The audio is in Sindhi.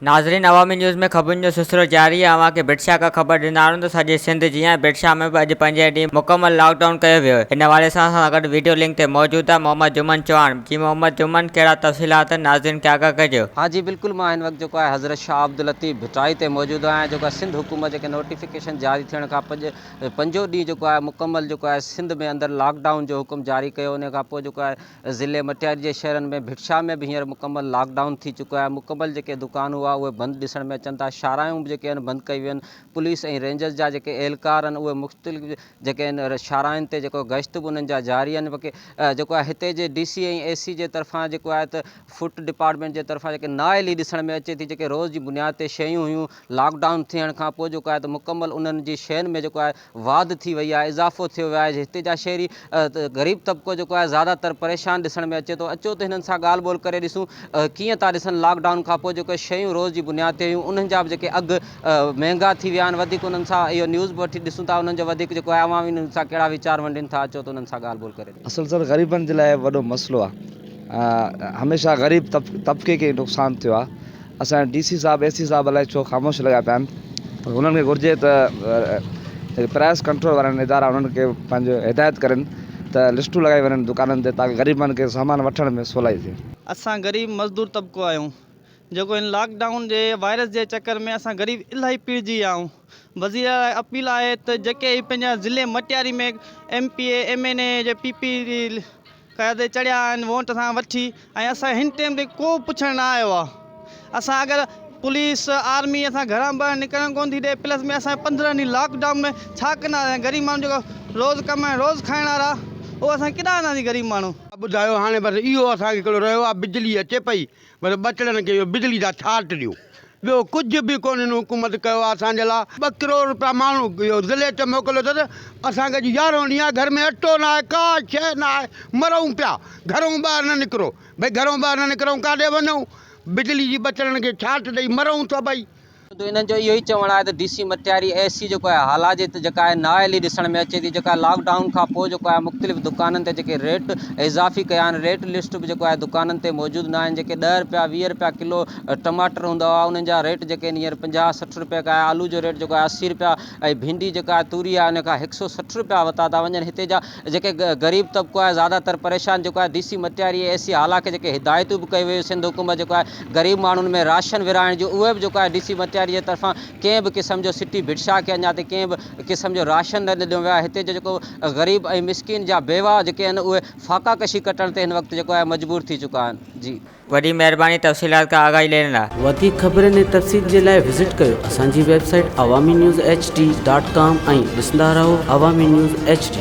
ناظرين عوامي نيوز ۾ خبرن جو سلسلو جاري آهي اوهان کي ڀٽ شاهه کان خبر ڏيندا آهيون ته سڄي سنڌ جيان ڀٽ شاهه ۾ به اڄ پنجين ڏينهن مڪمل لاڪ ڊائون ڪيو ويو ان حوالي سان اسان سان گڏ ويڊيو لنڪ تي موجود آهي محمد جمن چوهاڻ جي محمد جمن ڪهڙا تفصيلات آهن ناظرين کي آگاهه ڪجو. ها جي بلڪل مان هن وقت جيڪو آهي حضرت شاهه عبداللطيف ڀٽائي تي موجود آهيان جيڪو آهي سنڌ حڪومت جيڪي نوٽيفڪيشن جاري ٿيڻ کان پڄ پنجون ڏينهن جيڪو آهي مڪمل جيڪو آهي سنڌ ۾ اندر لاڪ ڊائون جو حڪم جاري ڪيو ان کان پوء جيڪو آهي ضلعي مٽياري جي شهرن ۾ ڀٽ شاهه ۾ به هينئر مڪمل لاڪ ڊائون ٿي چڪو آهي مڪمل جيڪي دڪان هئا اهي بند ڏسڻ ۾ اچن ٿا شاهراهيون به جيڪي آهن بند ڪيون ويون آهن پوليس ۽ رينجرز جا جيڪي اهلڪار آهن اهي مختلف جيڪي آهن شاهراهين تي جيڪو گشت به انهن جا جاري آهن بلڪه جيڪو آهي هتي جي ڊي سي ۽ اي سي جي طرفان جيڪو آهي ته فوڊ ڊپارٽمينٽ جي طرفان جيڪي نااهلي ڏسڻ ۾ اچي ٿي جيڪي روز جي بنياد تي شيون هيون لاڪ ڊائون ٿيڻ کان پوء جيڪو آهي ته مڪمل انهن جي شين ۾ جيڪو آهي واڌ ٿي وئي آهي اضافو ٿيو ويو آهي هتي جا شهري غريب طبقو جيڪو آهي زياده تر پريشان ڏسڻ ۾ اچي ٿو اچو ته هنن سان ڳالهه ٻولهه ڪري ڏسون ڪيئن ٿا ڏسن لاڪ ڊائون کان پوء جيڪو شيون روز جي بنياد تي هيون انهن جا به جيڪي اگهه مهنگا ٿي ويا آهن وڌيڪ انهن سان اهو نيوز به وٺي ڏسون ٿا انهن جو وڌيڪ جيڪو آهي عوام انهن سان ڪهڙا ويچار ونڊين ٿا اچو ته انهن سان ڳالهه ٻولهه ڪري ڏسون. اصل سر غريبن جي لاء وڏو مسئلو آهي هميشه غريب طبقي کي نقصان ٿيو آهي اسان جا ڊي سي صاحب اي سي صاحب الائي ڇو خاموش لڳا پيا آهن پر هنن کي گهرجي ته جيڪي پرائس ڪنٽرول وارا آهن ادارا انهن کي پنهنجو هدايت ڪرين ته لسٽون لڳائي وڃن دڪانن تي تاڪه غريبن کي سامان وٺڻ ۾ سولائي ٿئي. اسان غريب مزدور طبقو آهيون جيڪو هن لاڪ ڊائون جي وائرس جي چڪر ۾ اسان غريب الاهي پيڙجي ويا آهيون وزير اعليٰ کي اپيل آهي ته جيڪي هي پنهنجا ضلعي Matiari ۾ M P A M N A جي پي پي قيادي چڙهيا آهن ووٽ اسان وٺي ۽ اسان هن ٽيم تي ڪو پڇڻ نه آيو آ اسان اگر پوليس آرمي اسان گهران ٻاهر نڪرڻ ڪون ٿي ڏي پلس ۾ اسان 15 ڏينهن لاڪ ڊائون ۾ ڇا ڪنداسين غريب ماڻهو جيڪو روز ڪمائي روز کائڻ وارا اهو اسان ڪيڏانهن وينداسين غريب ماڻهو. ٻڌايو هاڻي بس اهو اسان کي هڪڙو رهيو آ بجلي اچي پئي بس ٻچڙن کي اهو بجلي جا ڇاٽ ڏيون ٻيو ڪجهه به ڪونه هن حڪومت ڪيو آهي اسان جي لاء. ٻه ڪروڙ روپيا ماڻهو اهو ضلعي تي موڪليو اٿس اسان کي اڄ يارهون ڏينهن آهي گهر ۾ اٽو نه آهي ڪا شيء نه آهي مرون پيا گهرون ٻاهر نه نڪرو ڀئي گهرون ٻاهر نه نڪرون ڪاڏي وڃون بجلي جي ٻچڙن کي ڇاٽ ڏئي مرون ٿا ڀئي. ته انهن جو اهو ئي چوڻ آهي ته ڊي سي مٽياري اي سي جيڪو آهي هالا جي جيڪا آهي نااهلي ڏسڻ ۾ اچي ٿي جيڪا لاڪ ڊائون کان پوء جيڪو آهي مختلف دڪانن تي جيڪي ريٽ اضافي ڪيا آهن ريٽ لسٽ به جيڪو آهي دڪانن تي موجود نه آهن جيڪي ڏهه رپيا 20 رپيا ڪلو ٽماٽر هوندا هئا انهن جا ريٽ جيڪي آهن هينئر 50 60 رپيا ڪيا آلو جو ريٽ جيڪو آهي 80 رپيا ۽ ڀينڊي جيڪا آهي توري آهي ان کان 160 رپيا وتا ٿا وڃن هتي جا جيڪي غريب طبقو آهي زياده تر پريشان جيڪو آهي ڊي سي مٽياري اي سي هالا کي جيڪي هدايتون به ڪيون ويون سنڌ حڪومت جيڪو آهي غريب ماڻهن ۾ راشن ورهائڻ جون اهي به جيڪو آهي ڊي سي مٽياري جي طرفان ڪنهن به قسم جو سٽي ڀٽشاهه کي اڃا تائين ڪنهن به قسم جو راشن نه ڏنو ويو آهي هتي جو جيڪو غريب ۽ مسڪين جا بيواهه جيڪي آهن اهي فاقا ڪشي ڪٽڻ تي هن وقت جيڪو آهي مجبور ٿي چڪا آهن جي. وڏي مهرباني تفصيلات کان آگاهي ڏيڻ لاء. وڌيڪ خبرن ۽ تفصيل جي لاء وزٽ ڪيو اسان جي website Awami news H D dot com ۽ ڏسندا رهو عوامي نيوز ايڇ ڊي.